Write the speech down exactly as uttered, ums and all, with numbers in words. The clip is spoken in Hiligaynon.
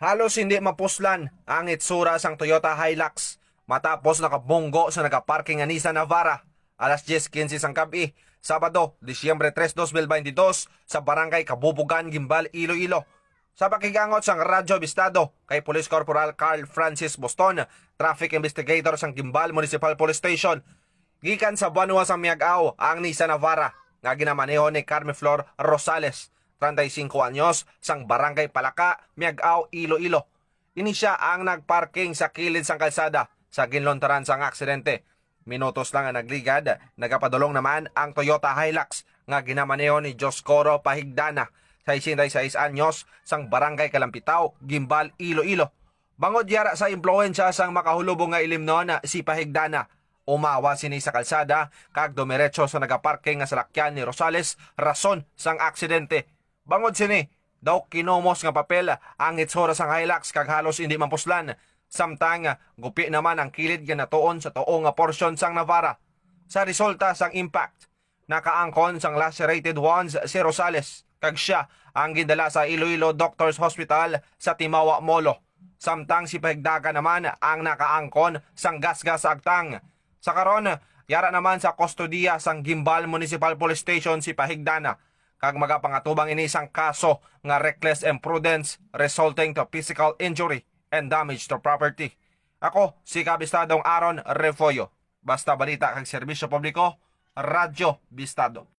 Halos hindi mapuslan ang itsura sang Toyota Hilux matapos nakabunggo sa nagaparking nga Nissan Navara alas diyes quince sang gab-i, Sabado, Disyembre tres, dos mil bentidós, sa Barangay Kabubugan, Guimbal, Iloilo. Sa pakigangot sang Radyo Bistado kay Police Corporal Carl Francis Boston, traffic investigator sang Guimbal Municipal Police Station, gikan sa banwa sang Miag-ao ang Nissan Navara nga ginamaneho ni Carme Flor Rosales, treinta y cinco anyos, sang Barangay Palaka, Miag-ao, Iloilo. Ini sia ang nagparking sa kilid sang kalsada sa ginluntaran sang aksidente. Minutos lang ang nagligad, nagapadulong naman ang Toyota Hilux nga ginamaneho ni Dioscoro Pahigdana, sesenta y seis anyos, sang Barangay Kalampitao, Guimbal, Iloilo. Bangod yara sa impluwensya sang makahulubong nga ilimnon, si Pahigdana, umawa sini sa kalsada kag dumiretso sa nagaparking nga salakyan ni Rosales, rason sang aksidente. Bangod sini, daw kinumos nga papel ang itsura sang Hilux kag halos indi mapuslan, samtang gupi naman ang kilid nga natuon sa tuo nga porsyon sang Navara. Sa resulta sang impact, nakaangkon sang lacerated wounds si Rosales, kag sia ang gindala sa Iloilo Doctors Hospital sa Timawa, Molo, samtang si Pahigdana naman ang nakaangkon sang gasgas sa agtang. Sa karon, yara naman sa kustodiya sang Guimbal Municipal Police Station si Pahigdana, kag magapangatubang ini sang kaso nga reckless imprudence resulting to physical injury and damage to property. Ako si Kabistadong Aaron Refollo. Basta balita kag serbisyo publiko, Radyo Bistado.